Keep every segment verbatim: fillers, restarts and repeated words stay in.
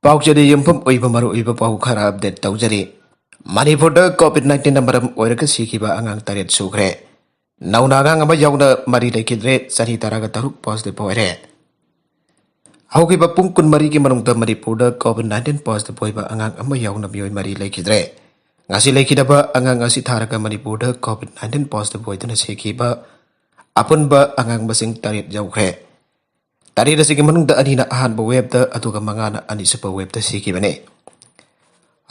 ꯄꯥꯎꯆꯦꯗ ꯌꯨꯝꯐꯝ ꯑꯣꯏꯕ ꯃꯔꯨꯑꯣꯏꯕ ꯄꯥꯎ ꯈꯔ ꯑꯞꯗꯦꯠ ꯇꯧꯖꯔꯤ꯫ ꯃꯅꯤꯄꯨꯔꯗ ꯀꯣꯚꯤꯗ ꯅꯥꯏꯟꯇꯤꯟꯅ ꯃꯔꯝ ꯑꯣꯏꯔꯒ ꯁꯤꯈꯤꯕ ꯑꯉꯥꯡ ꯇꯔꯦꯠ ꯁꯨꯈ꯭ꯔꯦ꯫ ꯅꯧꯅ ꯑꯉꯥꯡ ꯑꯃ ꯌꯥꯎꯅ ꯃꯔꯤ ꯂꯩꯈꯤꯗ꯭ꯔꯦ, ꯆꯅꯤ ꯇꯔꯥꯒ ꯇꯔꯨꯛ ꯄꯣꯖꯤꯇꯤꯚ ꯑꯣꯏꯔꯦ꯫ ꯍꯧꯈꯤꯕ ꯄꯨꯡ ꯀꯨꯟꯃꯔꯤꯒꯤ ꯃꯅꯨꯡꯗ ꯃꯅꯤꯄꯨꯔꯗ ꯀꯣꯚꯤꯗ ꯅꯥꯏꯟꯇꯤꯟ ꯄꯣꯖꯤꯇꯤꯚ ꯑꯣꯏꯕ ꯑꯉꯥꯡ ꯑꯃ ꯌꯥꯎꯅ ꯃꯤꯑꯣꯏ ꯃꯔꯤ ꯂꯩꯈꯤꯗ꯭ꯔꯦ꯫ ꯉꯁꯤ ꯂꯩꯈꯤꯗꯕ ꯑꯉꯥꯡ ꯑꯁꯤ ꯊꯥꯔꯒ ꯃꯅꯤꯄꯨꯔꯗ ꯀꯣꯚꯤꯗ ꯅꯥꯏꯟꯇꯤꯟ ꯄꯣꯖꯤꯇꯤꯚ ꯑꯣꯏꯗꯨꯅ ꯁꯤꯈꯤꯕ ꯑꯄꯨꯟꯕ ꯑꯉꯥꯡ ꯃꯁꯤꯡ ꯇꯔꯦꯠ ꯌꯧꯈ꯭ꯔꯦ꯫ ꯇꯔꯦꯠ ꯑꯁꯤꯒꯤ ꯃꯅꯨꯡꯗ ꯑꯅꯤꯅ ꯑꯍꯥꯟꯕ ꯋꯦꯕꯇ, ꯑꯗꯨꯒ ꯃꯉꯥꯅ ꯑꯅꯤꯁꯨꯕ ꯋꯦꯕꯇ ꯁꯤꯈꯤꯕꯅꯤ꯫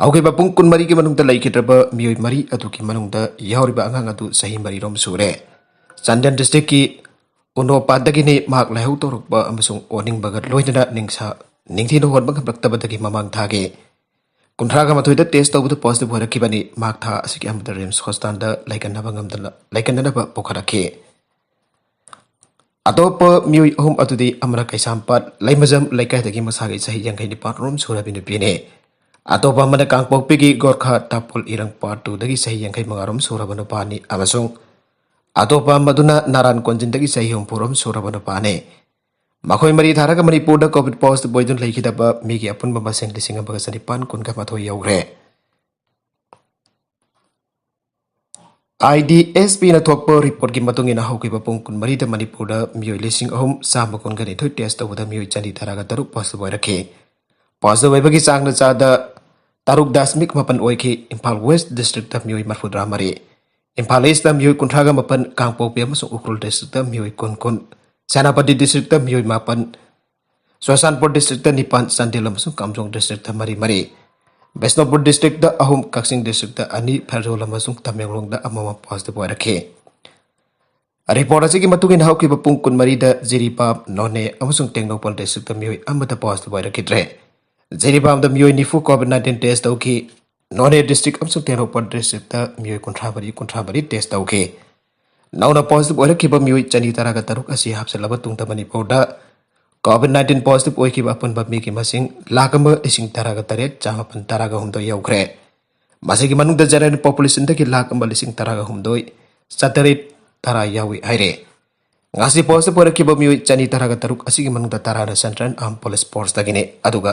ꯍꯧꯈꯤꯕ ꯄꯨꯡ ꯀꯨꯟꯃꯔꯤꯒꯤ ꯃꯅꯨꯡꯗ ꯂꯩꯈꯤꯗ꯭ꯔꯕ ꯃꯤꯑꯣꯏ ꯃꯔꯤ ꯑꯗꯨꯒꯤ ꯃꯅꯨꯡꯗ ꯌꯥꯎꯔꯤꯕ ꯑꯉꯥꯡ ꯑꯗꯨ ꯆꯍꯤ ꯃꯔꯤꯔꯣꯝ ꯁꯨꯔꯦ꯫ ꯆꯥꯟꯗꯦꯜ ꯗꯤꯁꯇ꯭ꯔꯤꯛꯀꯤ ꯎꯅꯣꯄꯥꯗꯒꯤꯅꯤ꯫ ꯃꯍꯥꯛ ꯂꯥꯏꯍꯧ ꯇꯧꯔꯛꯄ ꯑꯃꯁꯨꯡ ꯑꯣꯅꯤꯡꯕꯒ ꯂꯣꯏꯅꯅ ꯅꯤꯡꯁꯥ ꯅꯤꯡꯊꯤꯅ ꯍꯣꯟꯕ ꯉꯝꯂꯛꯇꯕꯗꯒꯤ ꯃꯃꯥꯡ ꯊꯥꯒꯤ ꯀꯨꯟꯊ꯭ꯔꯥꯒ ꯃꯥꯊꯣꯏꯗ ꯇꯦꯁ ꯇꯧꯕꯗ ꯄꯣꯖꯤꯇꯤꯚ ꯑꯣꯏꯔꯛꯈꯤꯕꯅꯤ꯫ ꯃꯍꯥꯛ ꯊꯥ ꯑꯁꯤꯒꯤ ꯑꯍꯥꯟꯕꯗ ꯔꯤꯝꯁ ꯍꯣꯁꯄꯤꯇꯥꯜꯗ ꯂꯩꯀꯟꯅꯕ ꯉꯝꯗꯅ, ꯂꯩꯀꯟꯅꯅꯕ ꯄꯨꯈꯠꯂꯛꯈꯤ꯫ ꯑꯇꯣꯞꯄ ꯃꯤꯑꯣꯏ ꯑꯍꯨꯝ ꯑꯗꯨꯗꯤ ꯑꯃꯅ ꯀꯩꯁꯥꯝꯄꯥꯠ ꯂꯩꯃꯖꯝ ꯂꯩꯀꯥꯏꯗꯒꯤ ꯃꯁꯥꯒꯤ ꯆꯍꯤ ꯌꯥꯡꯈꯩ ꯅꯤꯄꯥꯟ ꯔꯣꯝ ꯁꯨꯔꯕꯤ ꯅꯨꯄꯤꯅꯤ꯫ ꯑꯇꯣꯞꯄ ꯑꯃꯅ ꯀꯥꯡꯄꯣꯛꯄꯤꯒꯤ ꯒꯣꯔꯈꯥ ꯇꯥꯄꯨꯜ ꯏꯔꯪ ꯄꯥꯔꯠ ꯇꯨꯗꯒꯤ ꯆꯍꯤ ꯌꯥꯡꯈꯩ ꯃꯉꯥ ꯔꯣꯝ ꯁꯨꯔꯕ ꯅꯨꯄꯥꯅꯤ, ꯑꯃꯁꯨꯡ ꯑꯇꯣꯞꯄ ꯑꯃꯗꯨꯅ ꯅꯥꯔꯥꯟ ꯀꯣꯟꯖꯤꯟꯗꯒꯤ ꯆꯍꯤ ꯍꯨꯝꯐꯨ ꯔꯣꯝ ꯁꯨꯔꯕ ꯅꯨꯄꯥꯅꯤ꯫ ꯃꯈꯣꯏ ꯃꯔꯤ ꯊꯥꯔꯒ ꯃꯅꯤꯄꯨꯔꯗ ꯀꯣꯚꯤꯗ ꯄꯣꯖꯤꯇꯤꯚ ꯑꯣꯏꯗꯨꯅ ꯂꯩꯈꯤꯗꯕ ꯃꯤꯒꯤ ꯑꯄꯨꯟꯕ ꯃꯁꯤꯡ ꯂꯤꯁꯤꯡ ꯑꯃꯒ ꯆꯅꯤꯄꯥꯟ ꯀꯨꯟꯒ ꯃꯥꯊꯣꯏ ꯌꯧꯈ꯭ꯔꯦ꯫ ꯑꯥꯏ ꯗꯤ ꯑꯦꯁ ꯄꯤꯅ ꯊꯣꯛꯄ ꯔꯤꯄꯣꯔꯠꯀꯤ ꯃꯇꯨꯡ ꯏꯟꯅ ꯍꯧꯈꯤꯕ ꯄꯨꯡ ꯀꯨꯟꯃꯔꯤꯗ ꯃꯅꯤꯄꯨꯔꯗ ꯃꯤꯑꯣꯏ ꯂꯤꯁꯤꯡ ꯑꯍꯨꯝ ꯆꯥꯝꯃ ꯀꯨꯟꯒ ꯅꯤꯊꯣꯏ ꯇꯦꯁ ꯇꯧꯕꯗ ꯃꯤꯑꯣꯏ ꯆꯅꯤ ꯇꯔꯥꯒ ꯇꯔꯨꯛ ꯄꯣꯖꯤꯇꯤꯚ ꯑꯣꯏꯔꯛꯈꯤ꯫ ꯄꯣꯖꯤꯇꯤꯚ ꯑꯣꯏꯕꯒꯤ ꯆꯥꯡꯅ ꯆꯥꯗ ꯇꯔꯨꯛ ꯗꯁꯃꯤꯛ ꯃꯥꯄꯟ ꯑꯣꯏꯈꯤ꯫ ꯏꯝꯐꯥꯜ ꯋꯦꯁ ꯗꯤꯁꯇ꯭ꯔꯤꯛꯇ ꯃꯤꯑꯣꯏ ꯃꯔꯤꯐꯨꯇꯔꯥ ꯃꯔꯤ, ꯏꯝꯐꯥꯜ ꯏꯁꯇ ꯃꯤꯑꯣꯏ ꯀꯨꯟꯊ꯭ꯔꯥꯒ ꯃꯥꯄꯟ, ꯀꯥꯡꯄꯣꯛꯄꯤ ꯑꯃꯁꯨꯡ ꯎꯈ꯭ꯔꯨꯜ ꯗꯤꯁꯇ꯭ꯔꯤꯛꯇ ꯃꯤꯑꯣꯏ ꯀꯨꯟ ꯀꯨꯟ, ꯁꯦꯅꯥꯄꯇꯤ ꯗꯤꯁꯇ꯭ꯔꯤꯛꯇ ꯃꯤꯑꯣꯏ ꯃꯥꯄꯟ, ꯆꯨꯔꯆꯥꯟꯄꯨꯔ ꯗꯤꯁꯇ꯭ꯔꯤꯛꯇ ꯅꯤꯄꯥꯟ, ꯆꯥꯟꯗꯦꯜ ꯑꯃꯁꯨꯡ ꯀꯥꯝꯖꯣꯡ ꯗꯤꯁꯇ꯭ꯔꯤꯛꯇ ꯃꯔꯤ ꯃꯔꯤ, ꯕꯤꯁꯅꯨꯄꯨꯔ ꯗꯤꯁꯇ꯭ꯔꯤꯛꯇ ꯑꯍꯨꯝ, ꯀꯛꯆꯤꯡ ꯗꯤꯁꯇ꯭ꯔꯤꯛꯇ ꯑꯅꯤ, ꯐꯦꯔꯖꯣꯜ ꯑꯃꯁꯨꯡ ꯇꯃꯦꯡꯂꯣꯡꯗ ꯑꯃꯃꯝ ꯄꯣꯖꯤꯇꯤꯚ ꯑꯣꯏꯔꯛꯈꯤ꯫ ꯔꯤꯄꯣꯔꯠ ꯑꯁꯤꯒꯤ ꯃꯇꯨꯡ ꯏꯟꯅ ꯍꯧꯈꯤꯕ ꯄꯨꯡ ꯀꯨꯟꯃꯔꯤꯗ ꯖꯤꯔꯤꯕꯥꯝ, ꯅꯣꯅꯦ ꯑꯃꯁꯨꯡ ꯇꯦꯡꯅꯧꯄꯜ ꯗꯤꯁꯇ꯭ꯔꯤꯛꯇ ꯃꯤꯑꯣꯏ ꯑꯃꯠꯇ ꯄꯣꯖꯤꯇꯤꯚ ꯑꯣꯏꯔꯛꯈꯤꯗ꯭ꯔꯦ꯫ ꯖꯤꯔꯤꯕꯥꯝꯗ ꯃꯤꯑꯣꯏ ꯅꯤꯐꯨ ꯀꯣꯚꯤꯗ ꯅꯥꯏꯟꯇꯤꯟ ꯇꯦꯁ ꯇꯧꯈꯤ꯫ ꯅꯣꯅꯦ ꯗꯤꯁꯇ꯭ꯔꯤꯛ ꯑꯃꯁꯨꯡ ꯇꯦꯡꯅꯧꯄꯜ ꯗꯤꯁꯇ꯭ꯔꯤꯛꯇ ꯃꯤꯑꯣꯏ ꯀꯨꯟꯊ꯭ꯔꯥ ꯃꯔꯤ, ꯀꯨꯟꯊ꯭ꯔꯥ ꯃꯔꯤ ꯇꯦꯁ ꯇꯧꯈꯤ꯫ ꯅꯧꯅ ꯄꯣꯖꯤꯇꯤꯚ ꯑꯣꯏꯔꯛꯈꯤꯕ ꯃꯤꯑꯣꯏ ꯆꯅꯤ ꯇꯔꯥꯒ ꯇꯔꯨꯛ ꯑꯁꯤ ꯍꯥꯞꯆꯤꯜꯂꯕ ꯇꯨꯡꯗ ꯃꯅꯤꯄꯨꯔꯗ ꯀꯣꯚꯤꯗ ꯅꯥꯏꯟꯇꯤꯟ ꯄꯣꯖꯤꯇꯤꯚ ꯑꯣꯏꯈꯤꯕ ꯑꯄꯨꯟꯕ ꯃꯤꯒꯤ ꯃꯁꯤꯡ ꯂꯥꯈ ꯑꯃ ꯂꯤꯁꯤꯡ ꯇꯔꯥꯒ ꯇꯔꯦꯠ ꯆꯥꯃꯥꯄꯟ ꯇꯔꯥꯒ ꯍꯨꯝꯗꯣꯏ ꯌꯧꯈ꯭ꯔꯦ꯫ ꯃꯁꯤꯒꯤ ꯃꯅꯨꯡꯗ ꯖꯦꯅꯔꯦꯜ ꯄꯣꯄꯨꯂꯦꯁꯟꯗꯒꯤ ꯂꯥꯈ ꯑꯃ ꯂꯤꯁꯤꯡ ꯇꯔꯥꯒ ꯍꯨꯝꯗꯣꯏ ꯆꯥꯇꯔꯦꯠ ꯇꯔꯥ ꯌꯥꯎꯏ ꯍꯥꯏꯔꯦ꯫ ꯉꯁꯤ ꯄꯣꯖꯤꯇꯤꯚ ꯑꯣꯏꯔꯛꯈꯤꯕ ꯃꯤꯑꯣꯏ ꯆꯅꯤ ꯇꯔꯥꯒ ꯇꯔꯨꯛ ꯑꯁꯤꯒꯤ ꯃꯅꯨꯡꯗ ꯇꯔꯥꯅ ꯁꯦꯟꯇ꯭ꯔꯦꯜ ꯑꯥꯔꯝ ꯄꯨꯂꯤꯁ ꯐꯣꯔꯁꯇꯒꯤꯅꯤ, ꯑꯗꯨꯒ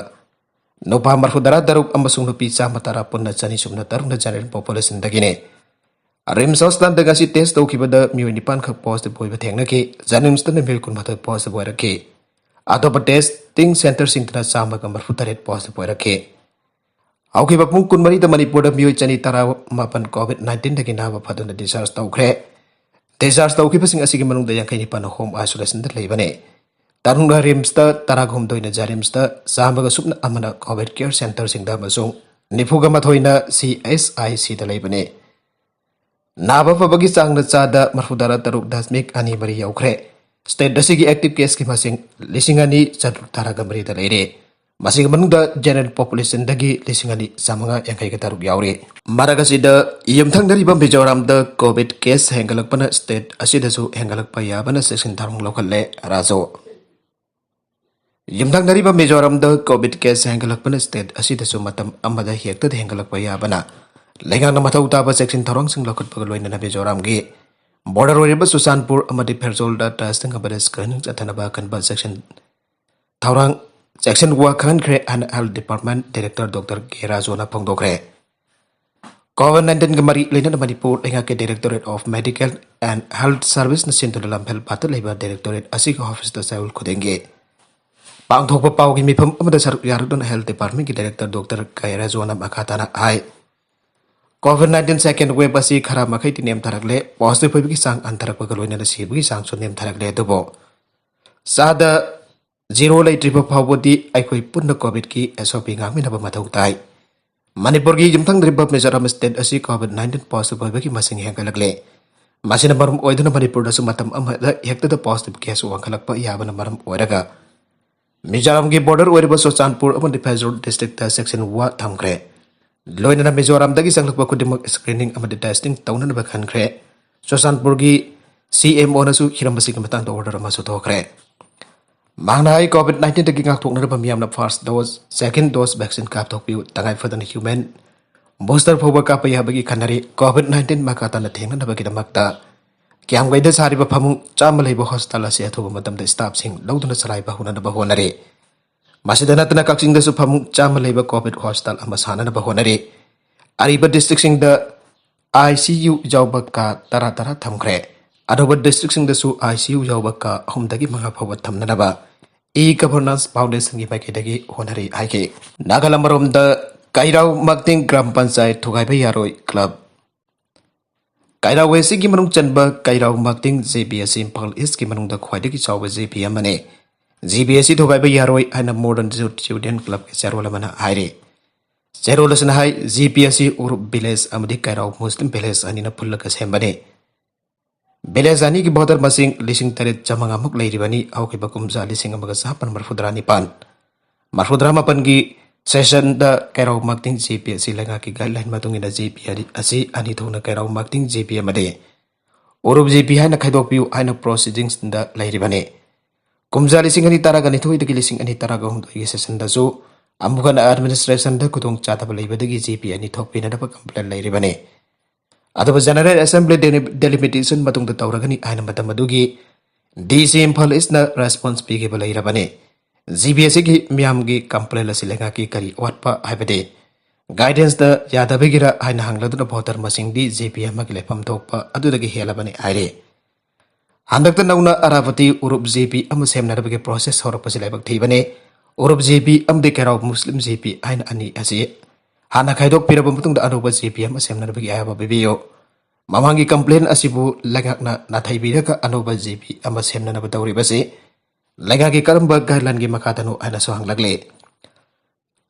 ꯅꯨꯄꯥ ꯃꯔꯐꯨ ꯇꯔꯥ ꯇꯔꯨꯛ ꯑꯃꯁꯨꯡ ꯅꯨꯄꯤ ꯆꯥꯝꯃ ꯇꯔꯥ ꯄꯨꯟꯅ ꯆꯅꯤ ꯁꯨꯞꯅ ꯇꯔꯨꯛꯅ ꯖꯦꯅꯔꯦꯜ ꯄꯣꯄꯨꯂꯦꯁꯟꯗꯒꯤꯅꯤ꯫ ꯔꯤꯝꯁ ꯍꯣꯁꯄꯤꯇꯥꯜꯗ ꯉꯁꯤ ꯇꯦꯁ ꯇꯧꯈꯤꯕꯗ ꯃꯤꯑꯣꯏ ꯅꯤꯄꯥꯟ ꯈꯛ ꯄꯣꯖꯤꯇꯤꯚ ꯑꯣꯏꯕ ꯊꯦꯡꯅꯈꯤ꯫ ꯖꯦꯅꯤꯝꯁꯇꯅ ꯃꯤꯑꯣꯏ ꯀꯨꯟꯃꯥꯊꯣꯏ ꯄꯣꯖꯤꯇꯤꯚ ꯑꯣꯏꯔꯛꯈꯤ꯫ ꯑꯇꯣꯞꯄ ꯇꯦꯁꯇꯤꯡ ꯁꯦꯟꯇꯔꯁꯤꯡꯗꯅ ꯆꯥꯝꯃꯒ ꯃꯔꯐꯨ ꯇꯔꯦꯠ ꯄꯣꯖꯤꯇꯤꯚ ꯑꯣꯏꯔꯛꯈꯤ꯫ ꯍꯧꯈꯤꯕ ꯄꯨꯡ ꯀꯨꯟꯃꯔꯤꯗ ꯃꯅꯤꯄꯨꯔꯗ ꯃꯤꯑꯣꯏ ꯆꯅꯤ ꯇꯔꯥ ꯃꯥꯄꯟ ꯀꯣꯚꯤꯗ ꯅꯥꯏꯟꯇꯤꯟꯗꯒꯤ ꯅꯥꯕ ꯐꯗꯨꯅ ꯗꯤꯁꯆꯥꯔꯖ ꯇꯧꯈ꯭ꯔꯦ꯫ ꯗꯤꯁꯆꯥꯔꯖ ꯇꯧꯈꯤꯕꯁꯤꯡ ꯑꯁꯤꯒꯤ ꯃꯅꯨꯡꯗ ꯌꯥꯡꯈꯩ ꯅꯤꯄꯥꯟ ꯍꯣꯝ ꯑꯥꯏꯁꯣꯂꯦꯁꯟꯗ ꯂꯩꯕꯅꯤ꯫ ꯇꯔꯨꯛꯅ ꯔꯤꯝꯁꯇ, ꯇꯔꯥꯍꯨꯝꯗꯣꯏꯅ ꯖꯦꯅꯤꯝꯁꯇ, ꯆꯥꯝꯃꯒ ꯁꯨꯞꯅ ꯑꯃꯅ ꯀꯣꯚꯤꯗ ꯀꯦꯌꯔ ꯁꯦꯟꯇꯔꯁꯤꯡꯗ ꯑꯃꯁꯨꯡ ꯅꯤꯐꯨꯒ ꯃꯥꯊꯣꯏꯅ ꯁꯤ ꯑꯦꯁ ꯑꯥꯏ ꯁꯤꯗ ꯂꯩꯕꯅꯤ꯫ ꯅꯥꯕ ꯐꯕꯒꯤ ꯆꯥꯡꯅ ꯆꯥꯗ ꯃꯔꯐꯨ ꯇꯔꯥ ꯇꯔꯨꯛ ꯗꯁꯃꯤꯛ ꯑꯅꯤ ꯃꯔꯤ ꯌꯧꯈ꯭ꯔꯦ꯫ ꯁ꯭ꯇꯦꯠ ꯑꯁꯤꯒꯤ ꯑꯦꯛꯇꯤꯚ ꯀꯦꯁꯀꯤ ꯃꯁꯤꯡ ꯂꯤꯁꯤꯡ ꯑꯅꯤ ꯆꯥꯇ꯭ꯔꯨꯛ ꯇꯔꯥꯒ ꯃꯔꯤꯗ ꯂꯩꯔꯦ꯫ ꯃꯁꯤꯒꯤ ꯃꯅꯨꯡꯗ ꯖꯦꯅꯔꯦꯜ ꯄꯣꯄꯨꯂꯦꯁꯟꯗꯒꯤ ꯂꯤꯁꯤꯡ ꯑꯅꯤ ꯆꯥꯃꯉꯥ ꯌꯥꯡꯈꯩꯒ ꯇꯔꯨꯛ ꯌꯥꯎꯔꯤ꯫ ꯃꯔꯛ ꯑꯁꯤꯗ ꯌꯨꯝꯊꯪꯅꯔꯤꯕ ꯃꯤꯖꯣꯔꯥꯝꯗ ꯀꯣꯚꯤꯗ ꯀꯦꯁ ꯍꯦꯟꯒꯠꯂꯛꯄꯅ ꯁ꯭ꯇꯦꯠ ꯑꯁꯤꯗꯁꯨ ꯍꯦꯟꯒꯠꯂꯛꯄ ꯌꯥꯕꯅ ꯆꯦꯛꯁꯤꯟ ꯊꯧꯔꯥꯡ ꯂꯧꯈꯠꯂꯦ꯫ ꯔꯥꯖꯨ꯫ ꯌꯨꯝꯊꯪꯅꯔꯤꯕ ꯃꯤꯖꯣꯔꯥꯝꯗ ꯀꯣꯚꯤꯗ ꯀꯦꯁ ꯍꯦꯟꯒꯠꯂꯛꯄꯅ ꯁ꯭ꯇꯦꯠ ꯑꯁꯤꯗꯁꯨ ꯃꯇꯝ ꯑꯃꯗ ꯍꯦꯛꯇꯗ ꯍꯦꯟꯒꯠꯂꯛꯄ ꯌꯥꯕꯅ ꯂꯩꯉꯥꯛꯅ ꯃꯊꯧ ꯇꯥꯕ ꯆꯦꯛꯁꯤꯟ ꯊꯧꯔꯥꯡꯁꯤꯡ ꯂꯧꯈꯠꯄꯒ ꯂꯣꯏꯅꯅ ꯃꯤꯖꯣꯔꯥꯝꯒꯤ ꯕꯣꯔꯗꯔ ꯑꯣꯏꯔꯤꯕ ꯆꯨꯔꯆꯥꯟꯄꯨꯔ ꯑꯃꯗꯤ ꯐꯦꯔꯖꯣꯜꯗ ꯇꯦꯁꯇꯤꯡ ꯑꯃꯗꯤ ꯁ꯭ꯀ꯭ꯔꯤꯅꯤꯡ ꯆꯠꯊꯅꯕ ꯑꯀꯟꯕ ꯆꯦꯛꯁꯤꯟ ꯊꯧꯔꯥꯡ, ꯆꯦꯛꯁꯤꯟ ꯋꯥ ꯈꯪꯍꯟꯈ꯭ꯔꯦ ꯍꯥꯏꯅ ꯍꯦꯜꯊ ꯗꯤꯄꯥꯔꯠꯃꯦꯟꯠ ꯗꯥꯏꯔꯦꯛꯇꯔ ꯗꯣꯛꯇꯔ ꯀꯦ ꯔꯥꯖꯨꯅ ꯐꯣꯡꯗꯣꯛꯈ꯭ꯔꯦ꯫ ꯀꯣꯚꯤꯗ ꯅꯥꯏꯟꯇꯤꯟꯒ ꯃꯔꯤ ꯂꯩꯅꯅ ꯃꯅꯤꯄꯨꯔ ꯂꯩꯉꯥꯛꯀꯤ Directorate of Medical and Health Serviceꯅ ꯁꯤꯟꯗꯨꯅ ꯂꯝꯐꯦꯜ ꯄꯥꯠꯇ ꯂꯩꯕ ꯗꯥꯏꯔꯦꯛꯇꯣꯔꯦꯠ ꯑꯁꯤꯒꯤ ꯑꯣꯐꯤꯁꯇ ꯆꯌꯣꯜ ꯈꯨꯗꯤꯡꯒꯤ ꯄꯥꯡꯊꯣꯛꯄ ꯄꯥꯎꯒꯤ ꯃꯤꯐꯝ ꯑꯃꯗ ꯁꯔꯨꯛ ꯌꯥꯔꯗꯨꯅ ꯍꯦꯜꯊ ꯗꯤꯄꯥꯔꯠꯃꯦꯟꯠꯀꯤ ꯗꯥꯏꯔꯦꯛꯇꯔ ꯗꯣꯛꯇꯔ ꯀꯦ ꯔꯥꯖꯨꯅ ꯃꯈꯥ ꯇꯥꯅ ꯍꯥꯏ, ꯀꯣꯚꯤꯗ ꯅꯥꯏꯟꯇꯤꯟ ꯁꯦꯀꯦꯟ ꯋꯦꯚ ꯑꯁꯤ ꯈꯔ ꯃꯈꯩꯗꯤ ꯅꯦꯝꯊꯔꯛꯂꯦ꯫ ꯄꯣꯖꯤꯇꯤꯚ ꯑꯣꯏꯕꯒꯤ ꯆꯥꯡ ꯍꯟꯊꯔꯛꯄꯒ ꯂꯣꯏꯅꯅ ꯁꯤꯕꯒꯤ ꯆꯥꯡꯁꯨ ꯅꯦꯝꯊꯔꯛꯂꯦ꯫ ꯑꯗꯨꯕꯨ ꯆꯥꯗ ꯖꯤꯔꯣ ꯂꯩꯇ꯭ꯔꯤꯕ ꯐꯥꯎꯕꯗꯤ ꯑꯩꯈꯣꯏ ꯄꯨꯟꯅ ꯀꯣꯚꯤꯗꯀꯤ ꯑꯦꯁ ꯑꯣ ꯄꯤ ꯉꯥꯛꯃꯤꯟꯅꯕ ꯃꯊꯧ ꯇꯥꯏ꯫ ꯃꯅꯤꯄꯨꯔꯒꯤ ꯌꯨꯝꯊꯪꯅꯔꯤꯕ ꯃꯤꯖꯣꯔꯥꯝ ꯁ꯭ꯇꯦꯠ ꯑꯁꯤ ꯀꯣꯚꯤꯗ ꯅꯥꯏꯟꯇꯤꯟ ꯄꯣꯖꯤꯇꯤꯚ ꯑꯣꯏꯕꯒꯤ ꯃꯁꯤꯡ ꯍꯦꯟꯒꯠꯂꯛꯂꯦ꯫ ꯃꯁꯤꯅ ꯃꯔꯝ ꯑꯣꯏꯗꯨꯅ ꯃꯅꯤꯄꯨꯔꯗꯁꯨ ꯃꯇꯝ ꯑꯃꯗ ꯍꯦꯛꯇꯗ ꯄꯣꯖꯤꯇꯤꯚ ꯀꯦꯁ ꯋꯥꯡꯈꯠꯂꯛꯄ ꯌꯥꯕꯅ ꯃꯔꯝ ꯑꯣꯏꯔꯒ ꯃꯤꯖꯣꯔꯥꯝꯒꯤ ꯕꯣꯔꯗꯔ ꯑꯣꯏꯔꯤꯕ ꯆꯨꯔꯆꯥꯟꯄꯨꯔ ꯑꯃꯗꯤ ꯐꯦꯔꯖꯣꯜ ꯗꯤꯁꯇ꯭ꯔꯤꯛꯇ ꯆꯦꯛꯁꯤꯟ ꯋꯥ ꯊꯝꯈ꯭ꯔꯦ꯫ ꯂꯣꯏꯅꯅ ꯃꯤꯖꯣꯔꯥꯝꯗꯒꯤ ꯆꯪꯂꯛꯄ ꯈꯨꯗꯤꯡꯃꯛ ꯁ꯭ꯀ꯭ꯔꯤꯅꯤꯡ ꯑꯃꯗꯤ ꯇꯦꯁꯇꯤꯡ ꯇꯧꯅꯅꯕ ꯈꯟꯈ꯭ꯔꯦ꯫ ꯆꯨꯔꯆꯥꯟꯄꯨꯔꯒꯤ ꯁꯤ ꯑꯦꯝ ꯑꯣꯅꯁꯨ ꯍꯤꯔꯝ ꯑꯁꯤꯒꯤ ꯃꯇꯥꯡꯗ ꯑꯣꯔꯗꯔ ꯑꯃꯁꯨ ꯊꯣꯛꯈ꯭ꯔꯦ꯫ ꯃꯍꯥꯛꯅ ꯍꯥꯏ, ꯀꯣꯚꯤꯗ ꯅꯥꯏꯟꯇꯤꯟꯗꯒꯤ ꯉꯥꯛꯊꯣꯛꯅꯅꯕ ꯃꯤꯌꯥꯝꯅ ꯐꯥꯔꯁ ꯗꯣꯁ, ꯁꯦꯀꯦꯟ ꯗꯣꯁ ꯚꯦꯛꯁꯤꯟ ꯀꯥꯞꯊꯣꯛꯄꯤꯌꯨ꯫ ꯇꯉꯥꯏ ꯐꯗꯅ ꯍ꯭ꯌꯨꯃꯦꯟ ꯕꯨꯁꯇꯔ ꯐꯥꯎꯕ ꯀꯥꯞꯄ ꯌꯥꯕꯒꯤ ꯈꯟꯅꯔꯤ꯫ ꯀꯣꯚꯤꯗ ꯅꯥꯏꯟꯇꯤꯟ ꯃꯈꯥ ꯇꯥꯅ ꯊꯦꯡꯅꯅꯕꯒꯤꯗꯃꯛꯇ ꯀꯤꯌꯥꯝꯒꯩꯗ ꯁꯥꯔꯤꯕ ꯐꯃꯨꯡ ꯆꯥꯝꯃ ꯂꯩꯕ ꯍꯣꯁꯄꯤꯇꯥꯜ ꯑꯁꯤ ꯑꯊꯨꯕ ꯃꯇꯝꯗ ꯁ꯭ꯇꯥꯐꯁꯤꯡ ꯂꯧꯗꯨꯅ ꯆꯂꯥꯏꯕ ꯍꯧꯅꯅꯕ ꯍꯣꯠꯅꯔꯤ꯫ ꯃꯁꯤꯗ ꯅꯠꯇꯅ ꯀꯛꯆꯤꯡꯗꯁꯨ ꯐꯃꯨꯡ ꯆꯥꯝꯃ ꯂꯩꯕ ꯀꯣꯚꯤꯗ ꯍꯣꯁꯄꯤꯇꯥꯜ ꯑꯃ ꯁꯥꯅꯅꯕ ꯍꯣꯠꯅꯔꯤ꯫ ꯑꯔꯤꯕ ꯗꯤꯁꯇ꯭ꯔꯤꯛꯁꯤꯡꯗ ICU ꯌꯥꯎꯕ ꯀꯥ ꯇꯔꯥ ꯇꯔꯥ ꯊꯝꯈ꯭ꯔꯦ꯫ ꯑꯅꯧꯕ ꯗꯤꯁꯇ꯭ꯔꯤꯛꯁꯤꯡꯗꯁꯨ ICU ꯌꯥꯎꯕ ꯀꯥ ꯑꯍꯨꯝꯗꯒꯤ ꯃꯉꯥ ꯐꯥꯎꯕ ꯊꯝꯅꯅꯕ E-Governance Foundationꯒꯤ ꯃꯥꯏꯀꯩꯗꯒꯤ ꯍꯣꯠꯅꯔꯤ ꯍꯥꯏꯈꯤ꯫ ꯅꯥꯒꯥꯂꯝ ꯑꯃꯔꯣꯝꯗ ꯀꯩꯔꯥꯎ ꯃꯥꯛꯇꯤꯡ ꯒ꯭ꯔꯥꯝ ꯄꯟꯆꯥꯌꯠ ꯊꯨꯒꯥꯏꯕ ꯌꯥꯔꯣꯏ ꯀ꯭ꯂꯕ꯫ ꯀꯩꯔꯥꯎ ꯋꯦꯁꯀꯤ ꯃꯅꯨꯡ ꯆꯟꯕ ꯀꯩꯔꯥꯎ ꯃꯥꯛꯇꯤꯡ GP ꯑꯁꯤ ꯏꯝꯐꯥꯜ ꯏꯁꯀꯤ ꯃꯅꯨꯡꯗ ꯈ꯭ꯋꯥꯏꯗꯒꯤ ꯆꯥꯎꯕ GP ꯑꯃꯅꯤ꯫ GP ꯑꯁꯤ ꯊꯨꯒꯥꯏꯕ ꯌꯥꯔꯣꯏ ꯍꯥꯏꯅ Modern Youth Student Clubꯀꯤ ꯆꯦꯔꯣꯜ ꯑꯃꯅ ꯍꯥꯏꯔꯤ꯫ ꯆꯦꯔꯣꯜ ꯑꯁꯤꯅ ꯍꯥꯏ, GP ꯑꯁꯤ ꯎꯔꯨꯞ ꯚꯤꯂꯦꯖ ꯑꯃꯗꯤ ꯀꯩꯔꯥꯎ ꯃꯨꯁꯂꯤꯝ ꯚꯤꯂꯦꯖ ꯑꯅꯤꯅ ꯄꯨꯜꯂꯒ ꯁꯦꯝꯕꯅꯤ꯫ ꯚꯤꯂꯦꯖ ꯑꯅꯤꯒꯤ ꯚꯣꯇꯔ ꯃꯁꯤꯡ ꯂꯤꯁꯤꯡ ꯇꯔꯦꯠ ꯆꯥꯃꯉꯥꯃꯨꯛ ꯂꯩꯔꯤꯕꯅꯤ꯫ ꯍꯧꯈꯤꯕ ꯀꯨꯝꯖꯥ ꯂꯤꯁꯤꯡ ꯑꯃꯒ ꯆꯥꯃꯥꯄꯟ ꯃꯔꯤꯐꯨꯇꯔꯥꯅꯤꯄꯥꯟ, ꯃꯔꯤꯐꯨꯇꯔꯥꯃꯥꯄꯟꯒꯤ ꯁꯦꯁꯟꯗ ꯀꯩꯔꯥꯎ ꯃꯥꯛꯇꯤꯡ GP ꯑꯁꯤ ꯂꯩꯉꯥꯛꯀꯤ ꯒꯥꯏꯗꯂꯥꯏꯟ ꯃꯇꯨꯡ ꯏꯟꯅ GP ꯑꯅꯤ, ꯑꯁꯤ ꯑꯅꯤ ꯊꯣꯛꯅ ꯀꯩꯔꯥꯎ ꯃꯥꯛꯇꯤꯡ GP ꯑꯃꯗꯤ ꯎꯔꯨꯞ GP ꯍꯥꯏꯅ ꯈꯥꯏꯗꯣꯛꯄꯤꯌꯨ ꯍꯥꯏꯅ ꯄ꯭ꯔꯣꯁꯤꯗꯤꯡꯁꯗ ꯂꯩꯔꯤꯕꯅꯤ꯫ ꯀꯨꯝꯖꯥ ꯂꯤꯁꯤꯡ ꯑꯅꯤ ꯇꯔꯥꯒ ꯅꯤꯊꯣꯏꯗꯒꯤ ꯂꯤꯁꯤꯡ ꯑꯅꯤ ꯇꯔꯥꯒ ꯍꯨꯝꯗꯣꯏꯒꯤ ꯁꯦꯁꯟꯗꯁꯨ ꯑꯃꯨꯛ ꯍꯟꯅ ꯑꯦꯗꯃꯤꯅꯤꯁꯇ꯭ꯔꯦꯁꯟꯗ ꯈꯨꯗꯣꯡꯆꯥꯗꯕ ꯂꯩꯕꯗꯒꯤ GP ꯑꯅꯤ ꯊꯣꯛꯄꯤꯅꯅꯕ ꯀꯝꯄ꯭ꯂꯦꯟ ꯂꯩꯔꯤꯕꯅꯤ꯫ ꯑꯗꯨꯕꯨ ꯖꯦꯅꯔꯦꯜ ꯑꯦꯁꯦꯝꯕ꯭ꯂꯤ ꯗꯦꯂꯤ-, ꯗꯦꯂꯤꯃꯤꯇꯦꯁꯟ ꯃꯇꯨꯡꯗ ꯇꯧꯔꯒꯅꯤ ꯍꯥꯏꯅ ꯃꯇꯝ ꯑꯗꯨꯒꯤ DC ꯏꯝꯐꯥꯜ ꯏꯁꯅ ꯔꯦꯁꯄꯣꯟꯁ ꯄꯤꯈꯤꯕ ꯂꯩꯔꯕꯅꯤ꯫ GP ꯑꯁꯤꯒꯤ ꯃꯤꯌꯥꯝꯒꯤ ꯀꯝꯄ꯭ꯂꯦꯟ ꯑꯁꯤ ꯂꯩꯉꯥꯛꯀꯤ ꯀꯔꯤ ꯑꯋꯥꯠꯄ ꯍꯥꯏꯕꯗꯤ ꯒꯥꯏꯗꯦꯟꯁꯇ ꯌꯥꯗꯕꯒꯤꯔ ꯍꯥꯏꯅ ꯍꯪꯂꯗꯨꯅ ꯚꯣꯇꯔ ꯃꯁꯤꯡꯗꯤ GP ꯑꯃꯒꯤ ꯂꯩꯐꯝ ꯊꯣꯛꯄ ꯑꯗꯨꯗꯒꯤ ꯍꯦꯜꯂꯕꯅꯤ ꯍꯥꯏꯔꯤ꯫ ꯍꯟꯗꯛꯇ ꯅꯧꯅ ꯑꯔꯥꯕꯇꯤ ꯎꯔꯨꯞ GP ꯑꯃ ꯁꯦꯝꯅꯅꯕꯒꯤ ꯄ꯭ꯔꯣꯁꯦꯁ ꯍꯧꯔꯛꯄꯁꯤ ꯂꯥꯏꯕꯛ ꯊꯤꯕꯅꯤ꯫ ꯎꯔꯨꯞ GP ꯑꯃꯗꯤ ꯀꯩꯔꯥꯎ ꯃꯨꯁꯂꯤꯝ GP ꯍꯥꯏꯅ ꯑꯅꯤ ꯑꯁꯤ ꯍꯥꯟꯅ ꯈꯥꯏꯗꯣꯛꯄꯤꯔꯕ ꯃꯇꯨꯡꯗ ꯑꯅꯧꯕ GP ꯑꯃ ꯁꯦꯝꯅꯅꯕꯒꯤ ꯑꯌꯥꯕ ꯄꯤꯕꯤꯌꯨ꯫ ꯃꯃꯥꯡꯒꯤ ꯀꯝꯄ꯭ꯂꯦꯟ ꯑꯁꯤꯕꯨ ꯂꯩꯉꯥꯛꯅ ꯅꯥꯊꯩꯕꯤꯔꯒ ꯑꯅꯧꯕ GP ꯑꯃ ꯁꯦꯝꯅꯅꯕ ꯇꯧꯔꯤꯕꯁꯤ ꯂꯩꯉꯥꯛꯀꯤ ꯀꯔꯝꯕ ꯒꯥꯏꯗꯂꯥꯏꯟꯒꯤ ꯃꯈꯥꯗꯅꯣ ꯍꯥꯏꯅꯁꯨ ꯍꯪꯂꯛꯂꯤ꯫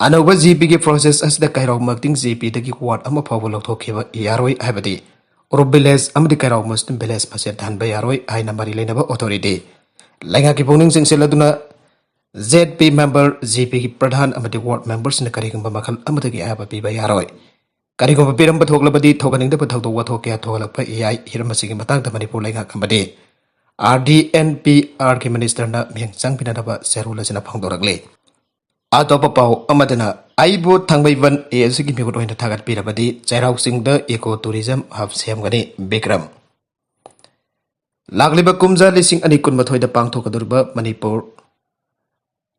ꯑꯅꯧꯕ GPꯒꯤ ꯄ꯭ꯔꯣꯁꯦꯁ ꯑꯁꯤꯗ ꯀꯩꯔꯥꯎ ꯃꯥꯛꯇꯤꯡ GPꯗꯒꯤ ꯋꯥꯔꯗ ꯑꯃ ꯐꯥꯎꯕ ꯂꯧꯊꯣꯛꯈꯤꯕ ꯌꯥꯔꯣꯏ ꯍꯥꯏꯕꯗꯤ ꯎꯔꯨꯞ ꯚꯤꯂꯦꯖ ꯑꯃꯗꯤ ꯀꯩꯔꯥꯎ ꯃꯨꯁꯂꯤꯝ ꯚꯤꯂꯦꯖ ꯃꯁꯦꯜ ꯊꯍꯟꯕ ꯌꯥꯔꯣꯏ ꯍꯥꯏꯅ ꯃꯔꯤ ꯂꯩꯅꯕ ꯑꯣꯊꯣꯔꯤꯇꯤ ꯂꯩꯉꯥꯛꯀꯤ ꯄꯨꯛꯅꯤꯡ ꯆꯤꯡꯁꯤꯜꯂꯗꯨꯅ ZP ꯃꯦꯝꯕꯔ, GPꯒꯤ ꯄ꯭ꯔꯙꯥꯟ ꯑꯃꯗꯤ ꯋꯥꯔꯗ ꯃꯦꯝꯕꯔꯁꯤꯡꯅ ꯀꯔꯤꯒꯨꯝꯕ ꯃꯈꯜ ꯑꯃꯗꯒꯤ ꯑꯌꯥꯕ ꯄꯤꯕ ꯌꯥꯔꯣꯏ꯫ ꯀꯔꯤꯒꯨꯝꯕ ꯄꯤꯔꯝꯕ ꯊꯣꯛꯂꯕꯗꯤ ꯊꯣꯛꯍꯟꯅꯤꯡꯗꯕ ꯊꯧꯗꯣꯛ ꯋꯥꯊꯣꯛ ꯀꯌꯥ ꯊꯣꯛꯍꯜꯂꯛꯄ ꯌꯥꯏ꯫ ꯍꯤꯔꯝ ꯑꯁꯤꯒꯤ ꯃꯇꯥꯡꯗ ꯃꯅꯤꯄꯨꯔ ꯂꯩꯉꯥꯛ ꯑꯃꯗꯤ RDNPRꯒꯤ ꯃꯤꯅꯤꯁꯇꯔꯅ ꯃꯤꯠꯌꯦꯡ ꯆꯪꯕꯤꯅꯅꯕ ꯆꯦꯔꯣꯜ ꯑꯁꯤꯅ ꯐꯣꯡꯗꯣꯔꯛꯂꯤ꯫ ꯑꯇꯣꯞꯄ ꯄꯥꯎ ꯑꯃꯗꯅ, ꯑꯩꯕꯨ ꯊꯥꯡꯃꯩꯕꯟ ASCꯒꯤ ꯃꯤꯍꯨꯠ ꯑꯣꯏꯅ ꯊꯥꯒꯠꯄꯤꯔꯕꯗꯤ ꯆꯩꯔꯥꯎ ꯆꯤꯡꯗ eco tourism hub ꯁꯦꯝꯒꯅꯤ, ꯕꯤꯀ꯭ꯔꯝ꯫ ꯂꯥꯛꯂꯤꯕ ꯀꯨꯝꯖꯥ ꯂꯤꯁꯤꯡ ꯑꯅꯤ ꯀꯨꯟꯃꯥꯊꯣꯏꯗ ꯄꯥꯡꯊꯣꯛꯀꯗꯧꯔꯤꯕ ꯃꯅꯤꯄꯨꯔ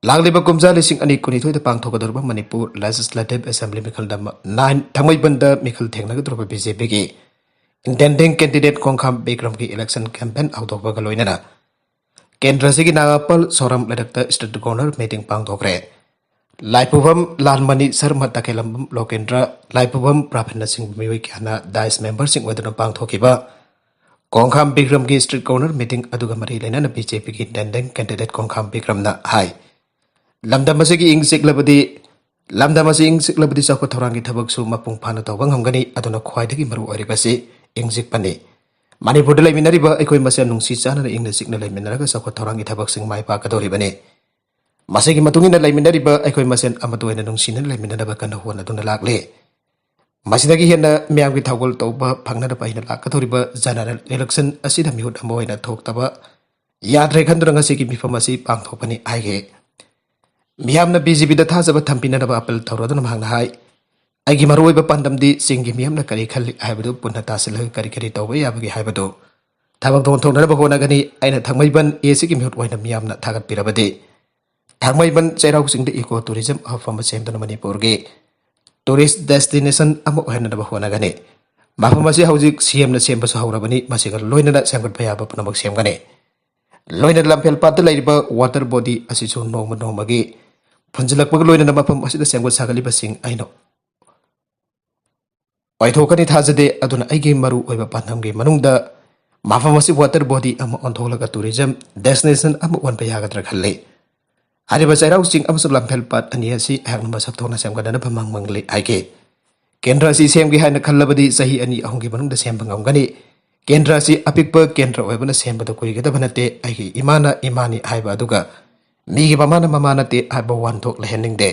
ꯂꯥꯛꯂꯤꯕ ꯀꯨꯝꯖꯥ ꯂꯤꯁꯤꯡ ꯑꯅꯤ ꯀꯨꯟꯅꯤꯊꯣꯏꯗ ꯄꯥꯡꯊꯣꯛꯀꯗꯧꯔꯤꯕ ꯃꯅꯤꯄꯨꯔ Legislative Assembly ꯃꯤꯈꯜ number nine ꯊꯥꯡꯃꯩꯕꯟꯗ ꯃꯤꯈꯜ ꯊꯦꯡꯅꯒꯗꯧꯔꯤꯕ BJPꯒꯤ intending candidate ꯈꯣꯡꯈꯥꯝ ꯕꯤꯀ꯭ꯔꯝꯒꯤ election campaign ꯍꯧꯗꯣꯛꯄꯒ ꯂꯣꯏꯅꯅ ꯀꯦꯟꯗ꯭ꯔ ꯑꯁꯤꯒꯤ ꯅꯥꯒꯥꯄꯜ ꯁꯣꯔꯝ ꯂꯩꯔꯛꯇ street corner meeting ꯄꯥꯡꯊꯣꯛꯈ꯭ꯔꯦ꯫ ꯂꯥꯏꯄꯨꯕꯝ Lalmani Sharma ꯇꯈꯦꯂꯝꯕꯝ ꯂꯣꯀꯦꯟꯗ꯭ꯔ, ꯂꯥꯏꯄꯨꯕꯝ ꯄ꯭ꯔꯥꯐꯟꯅꯆꯤꯡꯕ ꯃꯤꯑꯣꯏ ꯀꯌꯥꯅ dais memberꯁꯤꯡ ꯑꯣꯏꯗꯨꯅ ꯄꯥꯡꯊꯣꯛꯈꯤꯕ ꯈꯣꯡꯈꯥꯝ ꯕꯤꯀ꯭ꯔꯝꯒꯤ street corner meeting ꯑꯗꯨꯒ ꯃꯔꯤ ꯂꯩꯅꯅ BJPꯒꯤ intending candidate ꯈꯣꯡꯈꯥꯝ ꯕꯤꯀ꯭ꯔꯝꯅ ꯍꯥꯏ, ꯂꯝꯗꯝ ꯑꯁꯤꯒꯤ ꯏꯪ ꯆꯤꯛꯂꯕꯗꯤ ꯂꯝꯗꯝ ꯑꯁꯤ ꯏꯪ ꯆꯤꯛꯂꯕꯗꯤ ꯆꯥꯎꯈꯠ ꯊꯧꯔꯥꯡꯒꯤ ꯊꯕꯛꯁꯨ ꯃꯄꯨꯡ ꯐꯥꯅ ꯇꯧꯕ ꯉꯝꯒꯅꯤ꯫ ꯑꯗꯨꯅ ꯈ꯭ꯋꯥꯏꯗꯒꯤ ꯃꯔꯨ ꯑꯣꯏꯔꯤꯕꯁꯤ ꯏꯪ ꯆꯤꯛꯄꯅꯤ꯫ ꯃꯅꯤꯄꯨꯔꯗ ꯂꯩꯃꯤꯟꯅꯔꯤꯕ ꯑꯩꯈꯣꯏ ꯃꯁꯦꯜ ꯅꯨꯡꯁꯤ ꯆꯥꯟꯅꯅ ꯏꯪꯅ ꯆꯤꯛꯅ ꯂꯩꯃꯤꯟꯅꯔꯒ ꯆꯥꯎꯈꯠ ꯊꯧꯔꯥꯡꯒꯤ ꯊꯕꯛꯁꯤꯡ ꯃꯥꯏ ꯄꯥꯛꯀꯗꯧꯔꯤꯕꯅꯤ꯫ ꯃꯁꯤꯒꯤ ꯃꯇꯨꯡ ꯏꯟꯅ ꯂꯩꯃꯤꯟꯅꯔꯤꯕ ꯑꯩꯈꯣꯏ ꯃꯁꯦꯜ ꯑꯃꯠꯇ ꯑꯣꯏꯅ ꯅꯨꯡꯁꯤꯅꯅ ꯂꯩꯃꯤꯟꯅꯅꯕ ꯀꯟꯅ ꯍꯣꯠꯅꯗꯨꯅ ꯂꯥꯛꯂꯤ꯫ ꯃꯁꯤꯗꯒꯤ ꯍꯦꯟꯅ ꯃꯤꯌꯥꯝꯒꯤ ꯊꯧꯒꯜ ꯇꯧꯕ ꯐꯪꯅꯅꯕ ꯑꯩꯅ ꯂꯥꯛꯀꯗꯧꯔꯤꯕ general election ꯑꯁꯤꯗ ꯃꯤꯍꯨꯠ ꯑꯃ ꯑꯣꯏꯅ ꯊꯣꯛꯇꯕ ꯌꯥꯗ꯭ꯔꯦ ꯈꯟꯗꯨꯅ ꯉꯁꯤꯒꯤ ꯃꯤꯐꯝ ꯑꯁꯤ ꯄꯥꯡꯊꯣꯛꯄꯅꯤ ꯍꯥꯏꯈꯤ꯫ ꯃꯤꯌꯥꯝꯅ BJPꯗ ꯊꯥꯖꯕ ꯊꯝꯕꯤꯅꯅꯕ appeal ꯇꯧꯔꯗꯨꯅ ꯃꯍꯥꯛꯅ ꯍꯥꯏ, ꯑꯩꯒꯤ ꯃꯔꯨꯑꯣꯏꯕ ꯄꯥꯟꯗꯝꯗꯤ ꯆꯤꯡꯒꯤ ꯃꯤꯌꯥꯝꯅ ꯀꯔꯤ ꯈꯜꯂꯤ ꯍꯥꯏꯕꯗꯨ ꯄꯨꯟꯅ ꯇꯥꯁꯤꯜꯂꯒ ꯀꯔꯤ ꯀꯔꯤ ꯇꯧꯕ ꯌꯥꯕꯒꯦ ꯍꯥꯏꯕꯗꯨ ꯊꯕꯛ ꯊꯣꯡ ꯊꯣꯛꯅꯅꯕ ꯍꯣꯠꯅꯒꯅꯤ꯫ ꯑꯩꯅ ꯊꯥꯡꯃꯩꯕꯟ ACꯒꯤ ꯃꯤꯍꯨꯠ ꯑꯣꯏꯅ ꯃꯤꯌꯥꯝꯅ ꯊꯥꯒꯠꯄꯤꯔꯕꯗꯤ ꯊꯥꯡꯃꯩꯕꯟ ꯆꯩꯔꯥꯎ ꯆꯤꯡꯗ eco tourism ꯍꯧꯔꯛꯐꯝ ꯑꯃ ꯁꯦꯝꯗꯨꯅ ꯃꯅꯤꯄꯨꯔꯒꯤ tourist destination ꯑꯃ ꯑꯣꯏꯍꯟꯅꯕ ꯍꯣꯠꯅꯒꯅꯤ꯫ ꯃꯐꯝ ꯑꯁꯤ ꯍꯧꯖꯤꯛ ꯁꯦꯝꯅ ꯁꯦꯝꯕꯁꯨ ꯍꯧꯔꯕꯅꯤ꯫ ꯃꯁꯤꯒ ꯂꯣꯏꯅꯅ ꯁꯦꯝꯒꯠꯄ ꯌꯥꯕ ꯄꯨꯝꯅꯃꯛ ꯁꯦꯝꯒꯅꯤ꯫ ꯂꯣꯏꯅꯅ ꯂꯝꯐꯦꯜ ꯄꯥꯠꯇ ꯂꯩꯔꯤꯕ water body ꯑꯁꯤꯁꯨ ꯅꯣꯡꯃ ꯅꯣꯡꯃꯒꯤ ꯐꯨꯟꯖꯤꯜꯂꯛꯄꯒ ꯂꯣꯏꯅꯅ ꯃꯐꯝ ꯑꯁꯤꯗ ꯁꯦꯝꯒꯠ ꯁꯥꯒꯠꯂꯤꯕꯁꯤꯡ ꯑꯩꯅ ꯑꯣꯏꯊꯣꯛꯀꯅꯤ ꯊꯥꯖꯗꯦ꯫ ꯑꯗꯨꯅ ꯑꯩꯒꯤ ꯃꯔꯨ ꯑꯣꯏꯕ ꯄꯥꯟꯗꯝꯒꯤ ꯃꯅꯨꯡꯗ ꯃꯐꯝ ꯑꯁꯤ water body ꯑꯃ ꯑꯣꯟꯊꯣꯛꯂꯒ tourism destination ꯑꯃ ꯑꯣꯟꯕ ꯌꯥꯒꯗ꯭ꯔꯥ ꯈꯜꯂꯤ꯫ ꯍꯥꯏꯔꯤꯕ ꯆꯩꯔꯥꯎ ꯆꯤꯡ ꯑꯃꯁꯨꯡ ꯂꯝꯐꯦꯜ ꯄꯥꯠ ꯑꯅꯤ ꯑꯁꯤ ꯑꯩꯍꯥꯛꯅ ꯃꯁꯛ ꯊꯣꯛꯅ ꯁꯦꯝꯒꯠꯅꯅꯕ ꯃꯪ ꯃꯪꯂꯤ ꯍꯥꯏꯈꯤ꯫ ꯀꯦꯟꯗ꯭ꯔ ꯑꯁꯤ ꯁꯦꯝꯒꯦ ꯍꯥꯏꯅ ꯈꯜꯂꯕꯗꯤ ꯆꯍꯤ ꯑꯅꯤ ꯑꯍꯨꯝꯒꯤ ꯃꯅꯨꯡꯗ ꯁꯦꯝꯕ ꯉꯝꯒꯅꯤ꯫ ꯀꯦꯟꯗ꯭ꯔ ꯑꯁꯤ ꯑꯄꯤꯛꯄ ꯀꯦꯟꯗ꯭ꯔ ꯑꯣꯏꯕꯅ ꯁꯦꯝꯕꯗ ꯀꯨꯏꯒꯗꯕ ꯅꯠꯇꯦ꯫ ꯑꯩꯒꯤ ꯏꯃꯥꯅ ꯏꯃꯥꯅꯤ ꯍꯥꯏꯕ ꯑꯗꯨꯒ ꯃꯤꯒꯤ ꯃꯃꯥꯅ ꯃꯃꯥ ꯅꯠꯇꯦ ꯍꯥꯏꯕ ꯋꯥꯍꯟꯊꯣꯛ ꯂꯩꯍꯟꯅꯤꯡꯗꯦ꯫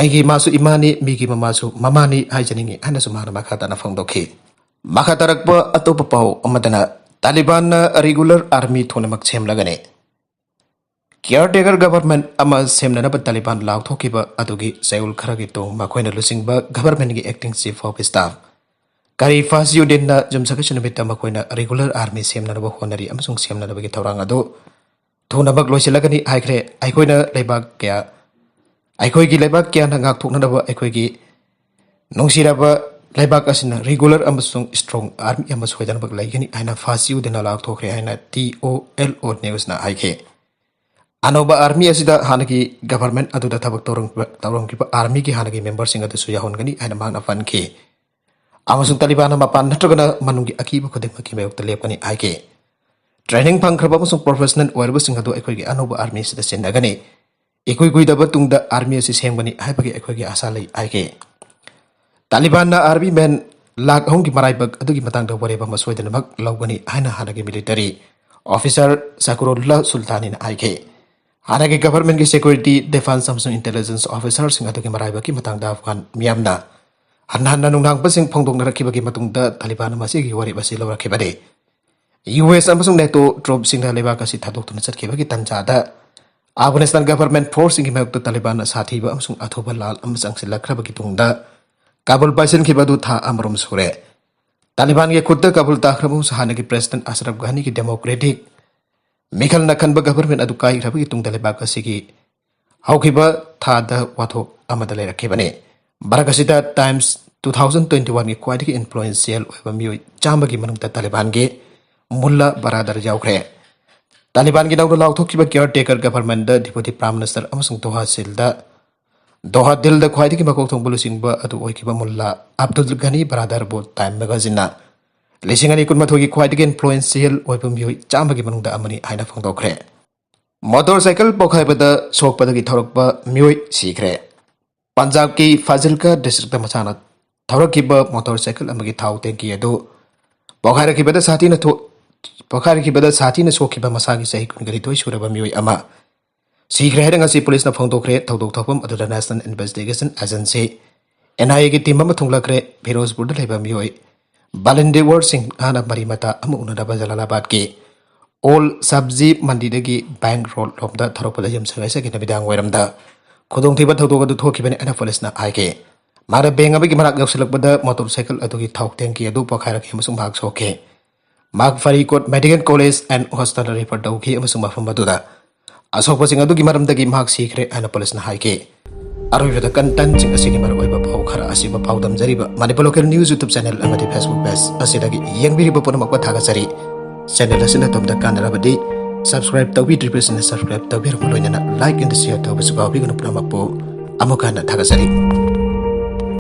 ꯑꯩꯒꯤ ꯏꯃꯥꯁꯨ ꯏꯃꯥꯅꯤ, ꯃꯤꯒꯤ ꯃꯃꯥꯁꯨ ꯃꯃꯥꯅꯤ ꯍꯥꯏꯖꯅꯤꯡꯏ ꯍꯥꯏꯅꯁꯨ ꯃꯍꯥꯛꯅ ꯃꯈꯥ ꯇꯥꯅ ꯐꯣꯡꯗꯣꯛꯈꯤ꯫ ꯃꯈꯥ ꯇꯥꯔꯛꯄ ꯑꯇꯣꯞꯄ ꯄꯥꯎ ꯑꯃꯗꯅ ꯇꯥꯂꯤꯕꯥꯟꯅ regular army ꯊꯨꯅꯃꯛ ꯁꯦꯝꯂꯒꯅꯤ꯫ Caretaker government ꯑꯃ ꯁꯦꯝꯅꯅꯕ ꯇꯥꯂꯤꯕꯥꯟ ꯂꯥꯎꯊꯣꯛꯈꯤꯕ ꯑꯗꯨꯒꯤ ꯆꯌꯣꯜ ꯈꯔꯒꯤ ꯇꯨꯡ ꯃꯈꯣꯏꯅ ꯂꯨꯆꯤꯡꯕ governmentꯀꯤ acting chief of staff ꯀꯔꯤ ꯐꯥꯁꯤꯌꯨꯗꯤꯟꯅ ꯌꯨꯝꯁꯀꯩꯁ ꯅꯨꯃꯤꯠꯇ ꯃꯈꯣꯏꯅ regular army ꯁꯦꯝꯅꯅꯕ ꯍꯣꯠꯅꯔꯤ ꯑꯃꯁꯨꯡ ꯁꯦꯝꯅꯅꯕꯒꯤ ꯊꯧꯔꯥꯡ ꯑꯗꯨ ꯊꯨꯅꯃꯛ ꯂꯣꯏꯁꯤꯜꯂꯒꯅꯤ ꯍꯥꯏꯈ꯭ꯔꯦ꯫ ꯑꯩꯈꯣꯏꯅ ꯂꯩꯕꯥꯛ ꯀꯌꯥ, ꯑꯩꯈꯣꯏꯒꯤ ꯂꯩꯕꯥꯛ ꯀꯌꯥꯅ ꯉꯥꯛꯊꯣꯛꯅꯅꯕ ꯑꯩꯈꯣꯏꯒꯤ ꯅꯨꯡꯁꯤꯔꯕ ꯂꯩꯕꯥꯛ ꯑꯁꯤꯅ regular ꯑꯃꯁꯨꯡ strong army ꯑꯃ ꯁꯣꯏꯗꯅꯃꯛ ꯂꯩꯒꯅꯤ ꯍꯥꯏꯅ ꯐꯥꯁꯤ ꯎꯗꯅ ꯂꯥꯎꯊꯣꯛꯈ꯭ꯔꯦ ꯍꯥꯏꯅ T O L O Newsꯅ ꯍꯥꯏꯈꯤ꯫ ꯑꯅꯧꯕ army ꯑꯁꯤꯗ ꯍꯥꯟꯅꯒꯤ government ꯑꯗꯨꯗ ꯊꯕꯛ ꯇꯧꯔꯝ-, ꯇꯧꯔꯝꯈꯤꯕ armyꯒꯤ ꯍꯥꯟꯅꯒꯤ memberꯁꯤꯡ ꯑꯗꯨꯁꯨ ꯌꯥꯎꯍꯟꯒꯅꯤ ꯍꯥꯏꯅ ꯃꯍꯥꯛꯅ ꯄꯟꯈꯤ꯫ ꯑꯃꯁꯨꯡ ꯇꯥꯂꯤꯕꯥꯟꯅ ꯃꯄꯥꯟ ꯅꯠꯇ꯭ꯔꯒꯅ ꯃꯅꯨꯡꯒꯤ ꯑꯀꯤꯕ ꯈꯨꯗꯤꯡꯃꯛꯀꯤ ꯃꯥꯌꯣꯛꯇ ꯂꯦꯞꯀꯅꯤ ꯍꯥꯏꯈꯤ꯫ Training ꯐꯪꯈ꯭ꯔꯕ ꯑꯃꯁꯨꯡ professional ꯑꯣꯏꯔꯕꯁꯤꯡ ꯑꯗꯨ ꯑꯩꯈꯣꯏꯒꯤ ꯑꯅꯧꯕ army ꯑꯁꯤꯗ ꯁꯤꯟꯅꯒꯅꯤ꯫ ꯏꯀꯨꯏ ꯀꯨꯏꯗꯕ ꯇꯨꯡꯗ army ꯑꯁꯤ ꯁꯦꯝꯒꯅꯤ ꯍꯥꯏꯕꯒꯤ ꯑꯩꯈꯣꯏꯒꯤ ꯑꯥꯁꯥ ꯂꯩ ꯍꯥꯏꯈꯤ꯫ ꯇꯥꯂꯤꯕꯥꯟꯅ army man ꯂꯥꯈ ꯑꯍꯨꯝꯒꯤ ꯃꯔꯥꯏꯕꯛ ꯑꯗꯨꯒꯤ ꯃꯇꯥꯡꯗ ꯋꯥꯔꯦꯞ ꯑꯃ ꯁꯣꯏꯗꯅꯃꯛ ꯂꯧꯒꯅꯤ ꯍꯥꯏꯅ ꯍꯥꯟꯅꯒꯤ military officer ꯁꯀꯔꯨꯜꯂꯥ ꯁꯨꯜꯇꯥꯅꯤꯅ ꯍꯥꯏꯈꯤ꯫ ꯍꯥꯟꯅꯒꯤ governmentꯀꯤ security, defence ꯑꯃꯁꯨꯡ intelligence officerꯁꯤꯡ ꯑꯗꯨꯒꯤ ꯃꯔꯥꯏꯕꯛꯀꯤ ꯃꯇꯥꯡꯗ ꯑꯐꯒꯥꯟ ꯃꯤꯌꯥꯝꯅ ꯍꯟꯅ ꯍꯟꯅ ꯅꯨꯡꯅꯥꯡꯕꯁꯤꯡ ꯐꯣꯡꯗꯣꯛꯅꯔꯛꯈꯤꯕꯒꯤ ꯃꯇꯨꯡꯗ ꯇꯥꯂꯤꯕꯥꯟꯅ ꯃꯁꯤꯒꯤ ꯋꯥꯔꯦꯞ ꯑꯁꯤ ꯂꯧꯔꯛꯈꯤꯕꯅꯤ꯫ U S ꯑꯃꯁꯨꯡ NATO troops ꯁꯤꯡꯅ ꯂꯩꯕꯥꯛ ꯑꯁꯤ ꯊꯥꯗꯣꯛꯇꯨꯅ ꯆꯠꯈꯤꯕꯒꯤ ꯇꯥꯟꯖꯥꯗ ꯑꯐꯒꯥꯅꯤꯁꯇꯥꯟ government force ꯁꯤꯡꯒꯤ ꯃꯥꯌꯣꯛꯇ ꯇꯥꯂꯤꯕꯥꯟꯅ ꯁꯥꯊꯤꯕ ꯑꯃꯁꯨꯡ ꯑꯊꯨꯕ ꯂꯥꯜ ꯑꯃ ꯆꯪꯁꯤꯜꯂꯛꯈ꯭ꯔꯕꯒꯤ ꯇꯨꯡꯗ ꯀꯥꯕꯨꯜ ꯄꯥꯏꯁꯤꯟꯈꯤꯕ ꯑꯗꯨ ꯊꯥ ꯑꯃꯔꯣꯝ ꯁꯨꯔꯦ꯫ ꯇꯥꯂꯤꯕꯥꯟꯒꯤ ꯈꯨꯠꯇ ꯀꯥꯕꯨꯜ ꯇꯥꯈ꯭ꯔꯕ ꯑꯃꯁꯨꯡ ꯍꯥꯟꯅꯒꯤ President Ashraf Ghaniꯒꯤ democratic ꯃꯤꯈꯜꯅ ꯈꯟꯕ government ꯑꯗꯨ ꯀꯥꯏꯈ꯭ꯔꯕꯒꯤ ꯇꯨꯡꯗ ꯂꯩꯕꯥꯛ ꯑꯁꯤꯒꯤ ꯍꯧꯈꯤꯕ ꯊꯥꯗ ꯋꯥꯊꯣꯛ ꯑꯃꯗ ꯂꯩꯔꯛꯈꯤꯕꯅꯤ꯫ ꯃꯔꯛ ꯑꯁꯤꯗ Times two thousand twenty oneꯒꯤ ꯈ꯭ꯋꯥꯏꯗꯒꯤ influential ꯑꯣꯏꯕ ꯃꯤꯑꯣꯏ ꯆꯥꯝꯃꯒꯤ ꯃꯅꯨꯡꯗ ꯇꯥꯂꯤꯕꯥꯟꯒꯤ ꯃꯨꯜꯂꯥ ꯕꯔꯥꯗꯔ ꯌꯥꯎꯈ꯭ꯔꯦ꯫ ꯇꯥꯂꯤꯕꯥꯟꯒꯤ ꯅꯧꯅ ꯂꯥꯎꯊꯣꯛꯈꯤꯕ caretaker governmentꯗ deputy prime minister ꯑꯃꯁꯨꯡ ꯗꯣꯍꯥ ꯁꯤꯜꯗ, ꯗꯣꯍꯥ ꯗꯤꯜꯗ ꯈ꯭ꯋꯥꯏꯗꯒꯤ ꯃꯀꯣꯛ ꯊꯣꯡꯕ ꯂꯨꯆꯤꯡꯕ ꯑꯗꯨ ꯑꯣꯏꯈꯤꯕ ꯃꯨꯜꯂꯥ ꯑꯕꯗꯨꯜ ꯘꯅꯤ ꯕꯔꯥꯗꯔꯕꯨ Time magazineꯅ ꯂꯤꯁꯤꯡ ꯑꯅꯤ ꯀꯨꯟꯃꯥꯊꯣꯏꯒꯤ ꯈ꯭ꯋꯥꯏꯗꯒꯤ influential ꯑꯣꯏꯕ ꯃꯤꯑꯣꯏ ꯆꯥꯝꯃꯒꯤ ꯃꯅꯨꯡꯗ ꯑꯃꯅꯤ ꯍꯥꯏꯅ ꯐꯣꯡꯗꯣꯛꯈ꯭ꯔꯦ꯫ Motorcycle ꯄꯣꯈꯥꯏꯕꯗ ꯁꯣꯛꯄꯗꯒꯤ ꯊꯧꯔꯛꯄ ꯃꯤꯑꯣꯏ ꯁꯤꯈ꯭ꯔꯦ꯫ ꯄꯟꯖꯥꯕꯀꯤ ꯐꯥꯖꯤꯜꯀꯥ districtꯇ ꯃꯁꯥꯅ ꯊꯧꯔꯛꯈꯤꯕ motorcycle ꯑꯃꯒꯤ ꯊꯥꯎ tanky ꯑꯗꯨ ꯄꯣꯈꯥꯏꯔꯛꯈꯤꯕꯗ ꯁꯥꯊꯤꯅ ꯊꯣ-, ꯄꯣꯈꯥꯏꯔꯛꯈꯤꯕꯗ ꯁꯥꯊꯤꯅ ꯁꯣꯛꯈꯤꯕ ꯃꯁꯥꯒꯤ ꯆꯍꯤ ꯀꯨꯟꯒ ꯅꯤꯊꯣꯏ ꯁꯨꯔꯕ ꯃꯤꯑꯣꯏ ꯑꯃ ꯁꯤꯈ꯭ꯔꯦ ꯍꯥꯏꯅ ꯉꯁꯤ ꯄꯨꯂꯤꯁꯅ ꯐꯣꯡꯗꯣꯛꯈ꯭ꯔꯦ꯫ ꯊꯧꯗꯣꯛ ꯊꯣꯛꯐꯝ ꯑꯗꯨꯗ National Investigation Agency, N I Aꯒꯤ team ꯑꯃ ꯊꯨꯡꯂꯈ꯭ꯔꯦ꯫ ꯐꯤꯔꯣꯖꯄꯨꯔꯗ ꯂꯩꯕ ꯃꯤꯑꯣꯏ ꯕꯥꯂꯤꯟꯗꯤꯋꯔ ꯁꯤꯡꯍꯅ ꯃꯔꯤ ꯃꯇꯥ ꯑꯃ ꯎꯅꯅꯕ ꯖꯂꯥꯂꯥꯕꯥꯗꯀꯤ Old Sabzi Mandiꯗꯒꯤ Bank Road ꯂꯣꯝꯗ ꯊꯧꯔꯛꯄꯗ ꯌꯨꯝꯁꯀꯩꯁꯒꯤ ꯅꯨꯃꯤꯗꯥꯡ ꯋꯥꯏꯔꯝꯗ ꯈꯨꯗꯣꯡꯊꯤꯕ ꯊꯧꯗꯣꯛ ꯑꯗꯨ ꯊꯣꯛꯈꯤꯕꯅꯤ ꯍꯥꯏꯅ ꯄꯨꯂꯤꯁꯅ ꯍꯥꯏꯈꯤ꯫ ꯃꯍꯥꯛꯅ bank ꯑꯃꯒꯤ ꯃꯅꯥꯛ ꯌꯧꯁꯤꯜꯂꯛꯄꯗ motorcycle ꯑꯗꯨꯒꯤ ꯊꯥꯎ tanky ꯑꯗꯨ ꯄꯣꯈꯥꯏꯔꯛꯈꯤ ꯑꯃꯁꯨꯡ ꯃꯍꯥꯛ ꯁꯣꯛꯈꯤ꯫ ꯃꯍꯥꯛ ꯐꯔꯤꯀꯣꯠ Medical College and Hospital refer ꯇꯧꯈꯤ ꯑꯃꯁꯨꯡ ꯃꯐꯝ ꯑꯗꯨꯗ ꯑꯁꯣꯛꯄꯁꯤꯡ ꯑꯗꯨꯒꯤ ꯃꯔꯝꯗꯒꯤ ꯃꯍꯥꯛ ꯁꯤꯈ꯭ꯔꯦ ꯍꯥꯏꯅ ꯄꯨꯂꯤꯁꯅ ꯍꯥꯏꯈꯤ꯫ ꯑꯔꯣꯏꯕꯗ ꯀꯟꯇꯦꯟꯁꯤꯡ ꯑꯁꯤꯒꯤ ꯃꯔꯨꯑꯣꯏꯕ ꯄꯥꯎ ꯈꯔ ꯑꯁꯤꯕꯨ ꯄꯥꯎꯗꯝꯖꯔꯤꯕ Manipur Local News YouTube channel ꯑꯃꯗꯤ Facebook page ꯑꯁꯤꯗꯒꯤ ꯌꯦꯡꯕꯤꯔꯤꯕ ꯄꯨꯝꯅꯃꯛꯄꯨ ꯊꯥꯒꯠꯆꯔꯤ꯫ Channel ꯑꯁꯤꯅ ꯑꯗꯣꯝꯗ ꯀꯥꯟꯅꯔꯕꯗꯤ subscribe ꯇꯧꯕꯤꯗ꯭ꯔꯤꯕꯁꯤꯡꯅ subscribe ꯇꯧꯕꯤꯔꯕ ꯂꯣꯏꯅꯅ like and share ꯇꯧꯕꯁꯨ ꯀꯥꯎꯕꯤꯒꯅꯨ꯫ ꯄꯨꯝꯅꯃꯛꯄꯨ ꯑꯃꯨꯛ ꯍꯟꯅ ꯊꯥꯒꯠꯆꯔꯤ꯫